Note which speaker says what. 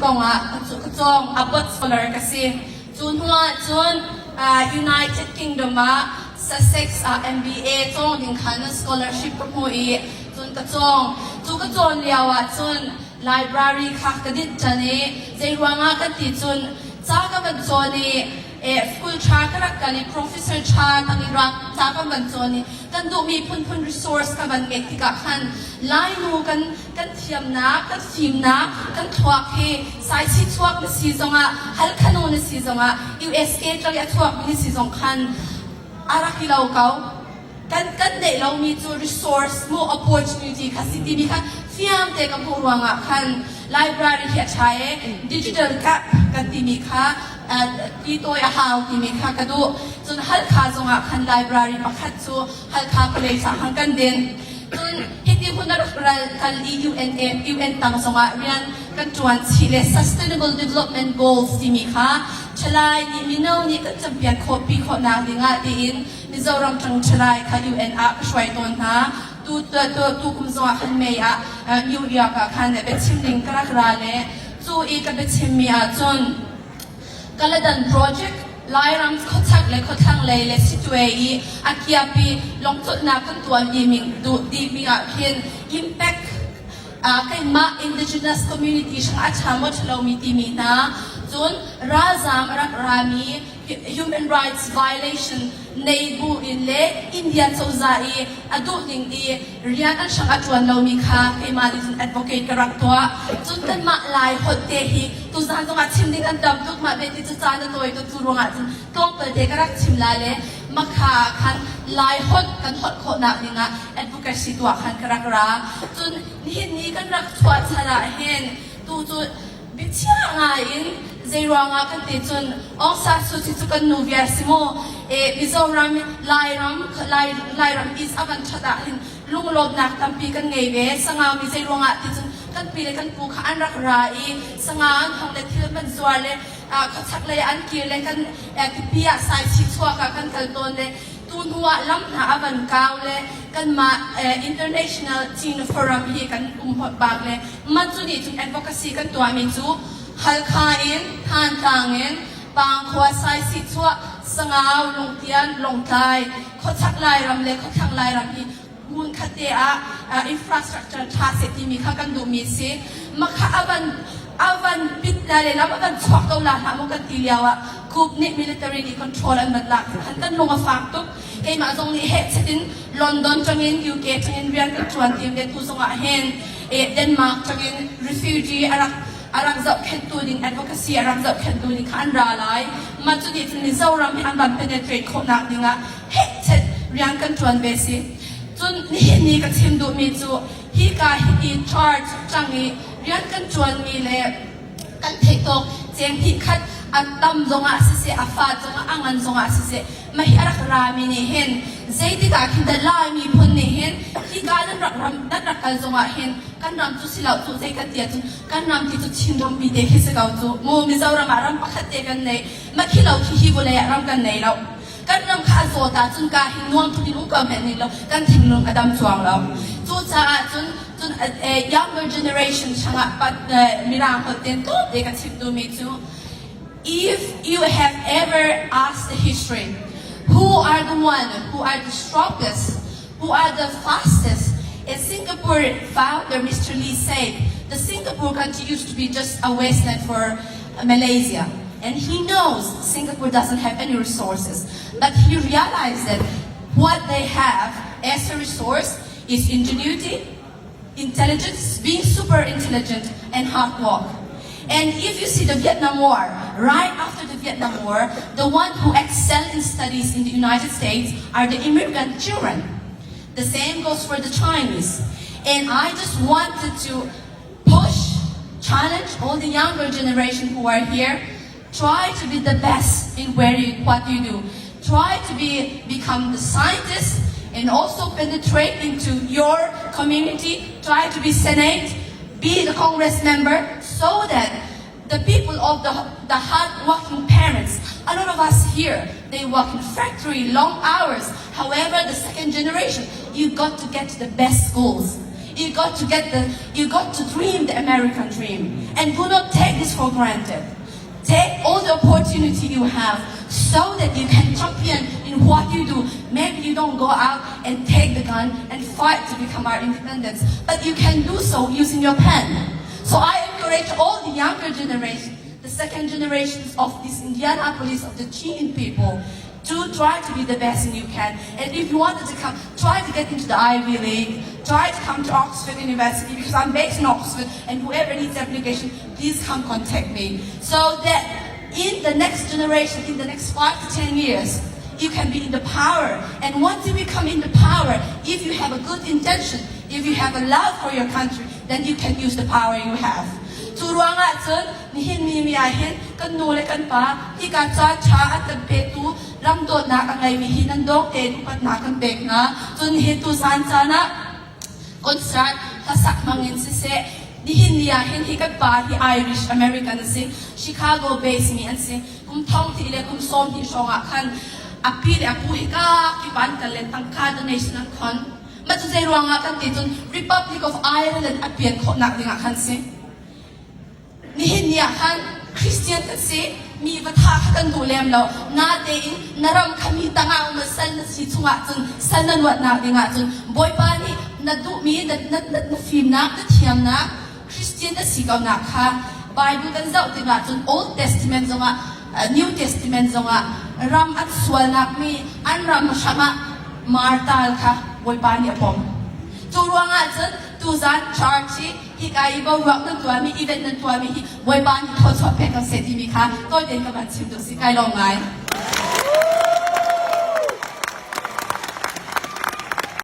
Speaker 1: kong ah ka cawng. Abbott Scholar ka si. Cu hnu ahcun United Kingdom ah Sussex ah MBA cawng ding khan scholarship ka hmu i cun ka cawng. Cu ka cawn lio ahcun library kha ka dinh ṭhan i zeiruangah kan ti cun ca ka van cawn i school ṭha ka rak kal i professor ṭha tang i rak ca kan van cawn i kan duhmi phunphun resource ka van ngeih tikah khan Lainu kan kan thiamnak, kan fimnak, kan thluak hi Saichi chuak na si zongah, Halkha nu na si zongah, USA tlang i a chuakmi na si zong khan a rak i lo ko. Kan kan neih lomi cu resource mu opportunity kha si timi kha fiang te ka hmuh ruangah khan library hi a ṭha i digital gap kan timi kha ti tawi a hau timi kha ka duh. Cun Halkha zongah khan library pakhat cu Halkha College ah khan kan din. Cun hiti hun a rak ral kal i UNA, UN tang zongah rian kan ṭuan chih le Sustainable Development Goals timi kha ṭhalai nih mino nih kan campian khawh pi khawhnak dingah tiin Mizoram ṭang ṭhalai kha UN ah ka hruai tawn hna. Tu tu tu kum zongah khan May ah New York ah khan biachim ding ka rak ra le cu i ka biachimmi ahcun Kaladan project Lairam khuachak le khuathlang lei le Sittwe i a kiapi lawngcawlhnak kan tuan dihmi ah khin impact keimah indigenous community hrang a ṭha maw ṭha lomi timi hna cun ralzaam a rak rami human rights violation nei bu in le India cozah i a duh ning i rian an hrang a ṭuan lomi kha keimah nih cun advocate ka rak tuah. Cun kanmah Lai holh te hi tuzaan zongah chim ding an tam tuk mah beti cu caan a tawi tuk cu ruangah cun tlawmpal te ka rak chim lai le makha ah khan Lai holh kan holh khawhnak dingah advocacy tuah khan ka rak ra. Cun nihin ni kan rak chuah chan ah hin tu cu Biachia ngai in zeiruangah kan ti cun Aung San Suu Kyi cu kan nu viar si mu. E, Mizoram, Lairam, Lai, Lairam is a van ṭhat ah hin lunglawmhnak tampi kan ngei ve. Sangau mi zeiruangah ti cun kan pi le kan pu kha an rak ra i sangau an hong le thil man zuar le khuachak lei an kir le kan tipi ah saichi chuak ah kan kal tawn le Tu hnu ah lam hna a van kau le kanmah International Chin Forum hi kan um hot bak le mah cu nih cun advocacy kan tuahmi cu Halkha in Thantlang in Pangkhua Saisihchuah Sangau Lungtian Lawngtlai Khuachak Lairam le Khuathlang Lairam hi hmunkhat te ah infrastructure ṭha seh timi kha kan duhmi a si. Makha a van a van pit la le lam a van chuak ko la hlah maw kan ti lio ah coup nih military nih control an van lak khan kan lung a fak tuk. Keimah zong nih hehchet in London ṭangin UK ṭangin rian kan ṭuan tim le tu zong ah hin Denmark ṭangin refugee a rak a rak zohkhenhtu ding advocacy a rak zohkhenhtu ding kha an ra lai. Mah cu nih cun Mizoram hi an van penetrate khawhnak dingah hehchet rian kan ṭuan ve si. Cun nihin ni ka chim duhmi cu hika hi charge ṭang i rian kan ṭuanmi le kan theih tawk cheng hnih khat a tam zongah siseh a fa zongah a ngan zongah siseh mah hi a rak rami nih hin zeitik ah khin dah Lai miphun nih hin hika nan rak ram nan rak kal zongah hin kan ram cu si lo cu zei kan ti ahcun kan ram ti cu Chin rampi te khi si ko cu mu Mizoram ah ram pakhat te kan nei mah khi lo khi hi vawlei ah ram kan nei lo Kan ram kha a zawt ahcun ka hin nuam tuk in um ko hmenh ning law kan thinlung a dam cuang lo. Cucaah cun cun younger generation chungah mirang holh ten tlawmte ka chim duhmi cu if you have ever asked the history who are the one who are the strongest who are the fastest in Singapore founder Mr. Lee said the Singapore country used to be just a wasteland for Malaysia and he knows Singapore doesn't have any resources. But he realized that what they have as a resource is ingenuity, intelligence, being super intelligent, and hard work. And if you see the Vietnam War, right after the Vietnam War, the one who excel in studies in the United States are the immigrant children. The same goes for the Chinese. And I just wanted to push, challenge all the younger generation who are here. Try to be the best in where you, what you do. Try to be become the scientist and also penetrate into your community. Try to be senate, be the congress member, so that the people of the, the hard-working parents, a lot of us here, they work in factory long hours. However, the second generation, you got to get to the best schools. You got to get the, you got to dream the American dream. And do not take this for granted. Take all the opportunity you have so that you can champion in what you do. Maybe you don't go out and take the gun and fight to become our independence, but you can do so using your pen. So I encourage all the younger generation, the second generations of this Indianapolis, of the Chin people, to try to be the best you can. And if you wanted to come, try to get into the Ivy League, try to come to Oxford University because I'm based in Oxford and whoever needs application, please come contact me. So that in the next generation, in the next 5 to 10 years, you can be in the power. And once you become in the power, if you have a good intention, if you have a love for your country, then you can use the power you have. Cu ruangah cun nihin ni mi ah hin kan nu le kan pa hika ca ṭha an kan petu ram dawtnak a ngeimi hi nan dawng tein upatnak kan pek hna. Cun hi tuzan caan ah concert hlasak hmangin siseh nihin ni ah hin hi kan pa hi Irish American a si Chicago based mi an si kum thong ti le kum sawm hnih hrawng ah khan a pi le a pu hika kipa an kal le tangka donation an khon mah cu zei ruangah kan ti cun Republic of Ireland a pian khawhnak dingah khan si Nihin ni ah khan Christian kan si, mi va tha kha kan duh lem lo. Natein na ram kha mi tangah um sal na si chungah cun sal na luatnak dingah cun Bawipa nih na duhmi na, na, na, na fimnak, na thiamnak, Christian na si ko nak kha Bible kan zoh tikah cun Old Testament zongah New Testament zongah ram an sualnak mi an ram hram ah martal kha Bawipa nih a pom. Cu ruangah cun tuzan church hi hika i boruak nan tuahmi event nan tuahmi hi Bawipa nih thawchuah pek kan seh timi kha tawi tein ka van chim duh si kai lawm ngai.